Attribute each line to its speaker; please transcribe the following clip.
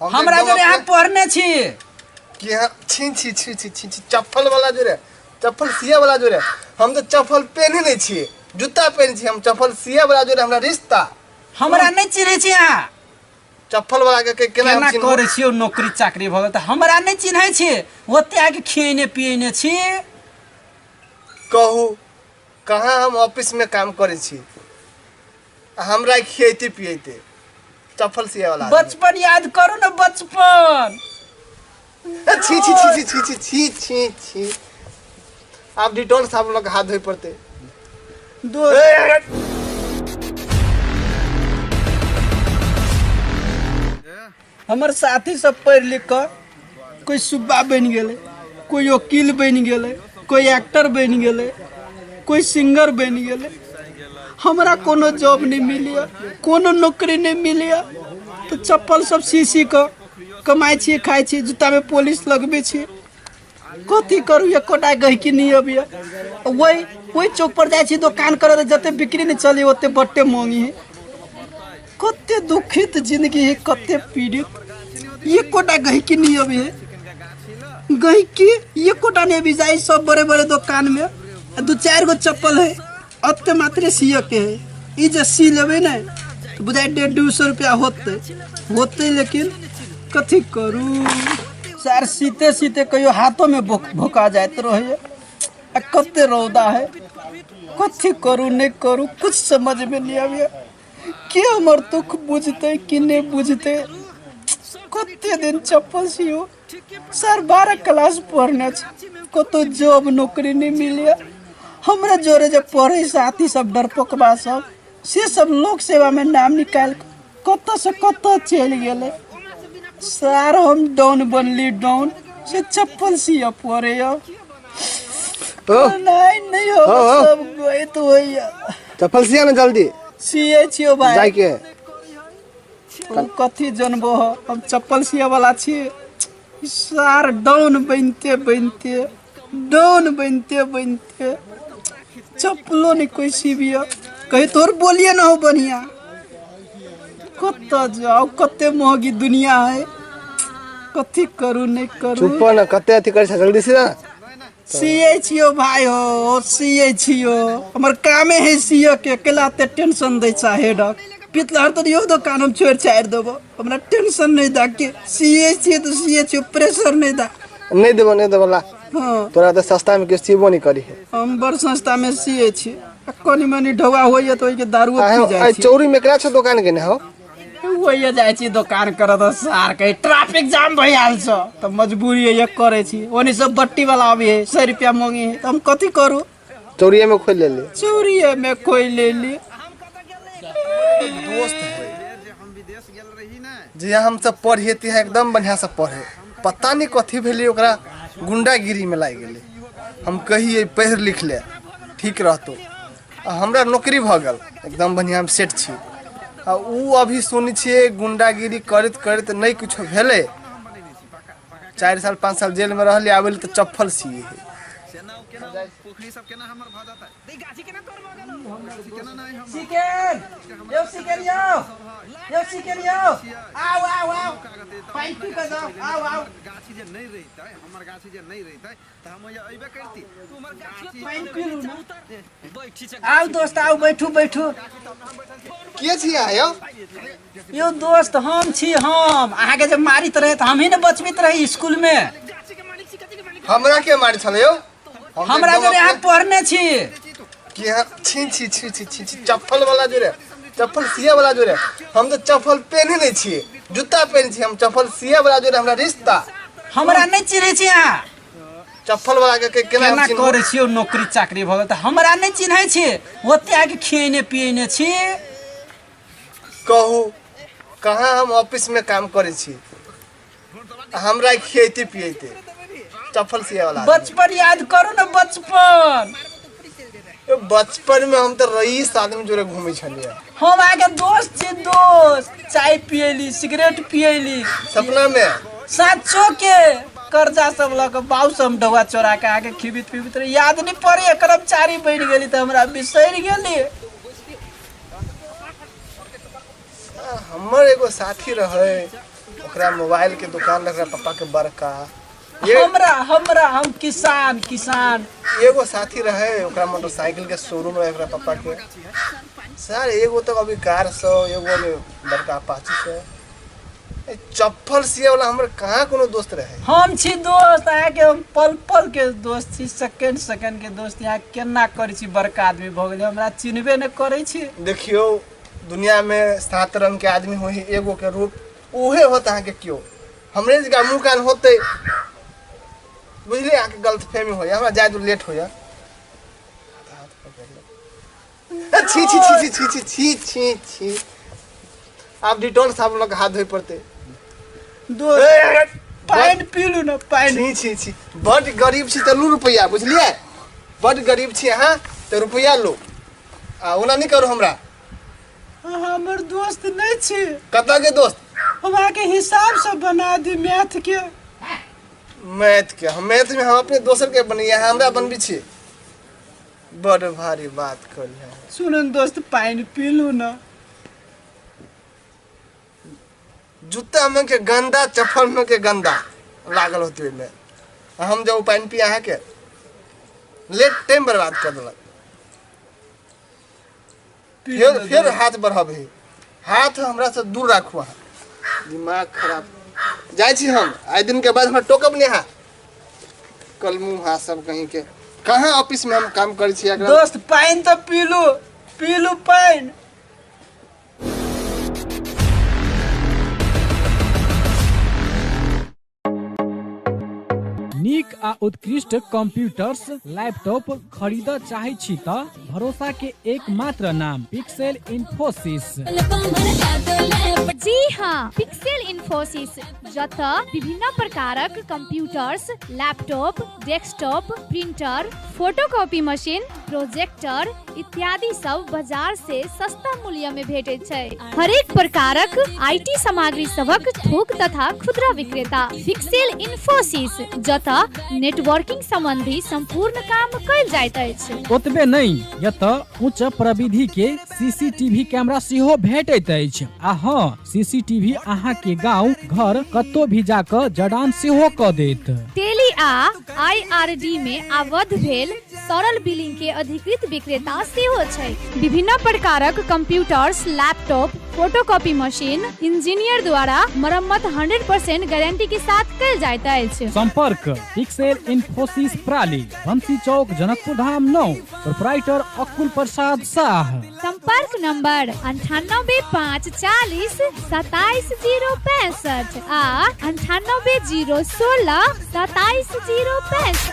Speaker 1: हम
Speaker 2: हमरा
Speaker 1: एकदम
Speaker 2: जरे अहाँ
Speaker 1: अपने-
Speaker 2: पढ़ने छी
Speaker 1: कि हाँ छी छी छी छी छी छी चप्पल वाला जो रे चप्पल सिया वाला जो रे हम तो चप्पल पहने नहीं छिए जूता पहने छी हम चप्पल सिया वाला जो रे हमरा रिश्ता
Speaker 2: हमरा नहि चिन्है छी अहाँ
Speaker 1: चप्पल वाला के केना
Speaker 2: केना करै छियौ नौकरी चाकरी भऽ गेल तऽ हमरा नहि चिन्है छी ओते आके खिएने पिएने छी
Speaker 1: कहू कहाँ हम ऑफिस में काम करै छी आ हमरा खियैते पियैते चप्पल सिया वाला आदमी।
Speaker 2: बचपन याद करू ने बचपन
Speaker 1: ए, छी छी छी छी छी छी छी छी छी आब डिटॉल साबुन लऽ के हाथ धोए पड़तै
Speaker 2: दोस्त हमर साथी सब पढ़ि लिख कऽ कोई सुब्बा बनि गेलै कोई वकील बनि गेलै कोई एक्टर बनि गेलै कोई सिंगर बनि गेलै हमरा कोनो जॉब नहि मिलियै कोनो नौकरी नहि मिलियै तऽ चप्पल सब सी सी कऽ कमाइ छियै खाइ छियै जूतामे पॉलिश लगबै छियै कथी करू एकोटा गहिकी नहि अबैए ओहि ओहि चौक पर जाइ छी दोकान करऽ तऽ जते बिक्री नहि चली ओते बट्टे महंगी है कते दुखित जिंदगी है कते पीड़ित एकोटा गहिकी नहीं अबे है गहिकी एकोटा नहीं अबी जाइ सब बड़े बड़े दोकान में आ दू चारि गो चप्पल है अते मात्रे सिय के है ई जे सी लेबै ने तऽ बुझाइ 150 रुपया होतै होतै लेकिन कथी करू सर सीते सीते कहियो हाथोमे भोका जाइत रहैए आ कते रौदा है कथी करू नहि करू कुछ समझमे नहि आबैए के हमर दुख बुझतै कि नहि बुझतै कते दिन चप्पल सियो सर 12 क्लास पढ़ने छी कतौ जॉब नौकरी नहि मिले हमरा जोरे जे पढ़े साथी सब डरपोकबा सब से सब लोक सेवा में नाम निकाल कतऽ से कतऽ चलि गेलै सर हम डाउन बनली डाउन से चप्पल सिय पड़े
Speaker 1: ओ
Speaker 2: नहीं नहीं हो
Speaker 1: हो, हो।
Speaker 2: सब गए तो होइया
Speaker 1: चप्पल सिया ना जल्दी
Speaker 2: सिए छियो भाई
Speaker 1: जाइके
Speaker 2: तू कथी जनबो हो हम चप्पल सिए वाला छी सार डाउन बनते बनते डाउन बनते बनते चप्पलो नहीं कोई सिबियो कही तोर बोलिए ना हो बढ़िया कत जाओ कते महगी दुनिया है कथी करू नहीं करू
Speaker 1: चुप ना कते अथी करै छ जल्दी से ना
Speaker 2: सिए छियो भाई हो सिए छियो हमर कामे है सिए के केला ते टेंशन दै छै हेडक पितलहर तऽ यो दोकान हम छोड़ि छाड़ि देबो हमरा टेंशन नहीं दा के सिए छियै तऽ सिए छियो प्रेशर नहीं दा
Speaker 1: नहीं देबो नहीं देबो ला
Speaker 2: हाँ
Speaker 1: तोरा तऽ सस्ता में किछु सिबो नहीं करी है
Speaker 2: हम बड़ सस्ता में सिए छी आ कनी मनी ढौआ होइए तऽ ओहिके दारुओ
Speaker 1: आ
Speaker 2: पी जाइ
Speaker 1: आई
Speaker 2: छी
Speaker 1: चौरी में केकरा छौ दोकान केने हो
Speaker 2: ओहिए जाइ छी दोकान करऽ तऽ सार कही ट्रैफिक जाम भए आयल छौ तऽ मजबूरी है करै छी ओनी सब बट्टी वाला अबै है 100 रुपया मांगे है तऽ हम कथी करू
Speaker 1: चौरिये में खोल लेली
Speaker 2: चोरिये में कोई ले ली
Speaker 1: दोस्त है जे हम सब पढ़िए तिहा एकदम बढ़िया से पढ़े पता नहीं कथी भेलै ओकरा गुंडागिरी में लागि गेलै हम कहिए पढ़ि लिख ले ठीक रहतो आ हमरा नौकरी भऽ गेल एकदम बढ़िआँ हम सेट छी आ ओ अभी सुनै छियै गुंडागिरी करैत करैत नहि किछो भेलै 4 साल 5 साल जेलमे रहलै आबै तऽ चप्पल सिए है
Speaker 2: सिकेन यौ सिकेन यौ यौ सिकेन यौ आउ आउ आउ पानि पी कऽ जाउ आउ आउ
Speaker 3: गाछी जे नहि रहितै हमर गाछी जे नहि रहितै तऽ हम ओहिया अयबे करती
Speaker 2: पानि पी लू ने आउ दोस्त आउ बैठू बैठू
Speaker 1: के छी अहाँ यौ
Speaker 2: यौ दोस्त हम छी हम अहाँके जे मारित रहे तऽ हमही ने बचबैत रही स्कूल में
Speaker 1: हमरा के मारै छलै यौ हम तऽ
Speaker 2: हमरा
Speaker 1: एकदम
Speaker 2: जरे अहाँ
Speaker 1: अपने-
Speaker 2: पढ़ने छी
Speaker 1: कि हाँ छी छी छी छी छी छी चप्पल वाला जो रे चप्पल सिया वाला जो रे हम तऽ चप्पल पहने नहीं छिए जूता पहने छी हम चप्पल सिया वाला जो रे हमरा रिश्ता
Speaker 2: हमरा नहि चिन्है छी अहाँ
Speaker 1: चप्पल वाला के के केना
Speaker 2: केना
Speaker 1: हम चिन्हब?
Speaker 2: करै छियौ नौकरी चाकरी भऽ गेल तऽ हमरा नहि चिन्है छी ओते आके खिएने पिएने छी
Speaker 1: कहू कहाँ हम ऑफिस में काम करै छी आ हमरा खियैते पियैते चप्पल सिया वाला आदमी।
Speaker 2: बचपन याद करू ने बचपन
Speaker 1: ए, बचपन में हम तऽ रईस आदमी जोड़े घूमै छलियै
Speaker 2: हम अहाँके दोस्त छी दोस्त चाय पियली सिगरेट पियली
Speaker 1: सपना में
Speaker 2: साँचो के कर्जा सब लऽ कऽ बाउ से हम ढौआ चोरा के आके खिबित पिबित रही याद नहीं पड़े कर्मचारी बनि गेली तऽ हमरा बिसरि गेली
Speaker 1: हमर एगो साथी रहे ओकरा मोबाइल के दुकान रहे ओकरा पापा के बड़का। ये
Speaker 2: हमरा हमरा हम किसान किसान।
Speaker 1: एगो साथी रहे, ओकरा मोटरसाइकिल के शोरूम रहे ओकरा पापा के। सर एगो तो अभी कार से, एगो अभी बड़का अपाची से। ए, चप्पल सिए वाला हमर कहाँ कोनो दोस्त रहे।
Speaker 2: हम छी दोस्त अहाँके, हम पल पल के दोस्त छी, सेकेंड सेकेंड के दोस्त। यहाँ केना करै छी, बड़का आदमी भऽ गेलै, हमरा चिन्हबे नहि करै छी।
Speaker 1: देखियौ, दुनिया में 7 रंग के आदमी होई, एगो के रूप उहे होत अहाँके। केओ हमरे जगह मुँह कान होते, बुझलियै? अहाँके गलतफहमी होइए। हमरा जाय दू, लेट होइए। हाथ पकड़ि लेब। छी छी छी छी छी छी छी छी छी। आब डिटॉल साबुन लऽ कऽ हाथ धोइ पड़तै।
Speaker 2: दोस्त, पानि पीलू ने, पानि।
Speaker 1: छी छी छी। बड गरीब छी तऽ लू रुपैआ, बुझलियै? बड गरीब छी अहाँ तऽ रुपैआ लू, आ ओना नहि करू हमरा।
Speaker 2: अहाँ हमर दोस्त नहि छी।
Speaker 1: कतऽ के दोस्त?
Speaker 2: हम अहाँके हिसाबसँ बना दी मैथ के।
Speaker 1: मैथ के? हम मैथ में हम अपने दोसर के बनैया, हमरा बनबै छी? बड भारी बात करिया।
Speaker 2: सुनू ने दोस्त, पानि पीलू ने।
Speaker 1: जूता में के गंदा, चप्पल में के गंदा लागल होते ओहिमे, आ हम जब पानि पी अहाँके लेट टाइम बर्बाद कर देलक। फेर फेर हाथ बढ़बही? हाथ हमरा से दूर राखू अहाँ, दिमाग खराब। जाइ छी हम, आइ दिन के बाद हमरा टोकब नहि अहाँ। कलमू हा सब कहीं के। कहाँ ऑफिस में हम काम करै छी एकरा?
Speaker 2: दोस्त, पानि तऽ पीलू, पीलू पानि।
Speaker 4: नीक आ उत्कृष्ट कंप्यूटर्स, लैपटॉप खरीदऽ चाहै छी तऽ भरोसा के एकमात्र नाम पिक्सेल इन्फोसिस।
Speaker 5: जी हाँ, पिक्सेल इन्फोसिस, जतऽ विभिन्न प्रकारक computers, laptop, desktop, printer, photocopy machine, projector इत्यादि सब बाजार से सस्ता मूल्य में भेटैत छै। हरेक प्रकारक IT सामग्री सभक थोक तथा खुदरा विक्रेता पिक्सेल इन्फोसिस, जतऽ नेटवर्किंग संबंधी संपूर्ण काम कयल जाइत अछि।
Speaker 4: ओतबे नहि, एतऽ उच्च प्रविधि के सीसीटीवी कैमरा सेहो भेटैत अछि। आ हँ, सीसीटीवी अहाँ के गांव घर कतौ भी जाकऽ जड़ान सेहो कऽ देत।
Speaker 5: टेली आ आईआरडी में आबद्ध भेल सरल बिलिंग के अधिकृत विक्रेता सेहो छै। विभिन्न प्रकारक computers, laptop, photocopy machine engineer द्वारा मरम्मत 100% गारंटी के साथ कयल जाइत अछि।
Speaker 4: संपर्क पिक्सेल इन्फोसिस प्राली, बंसी चौक, जनकपुर धाम 9, प्रोपराइटर अकुल प्रसाद शाह।
Speaker 5: संपर्क नंबर 98 5 40 27 0 65 आ 98 0 16 27 0 65।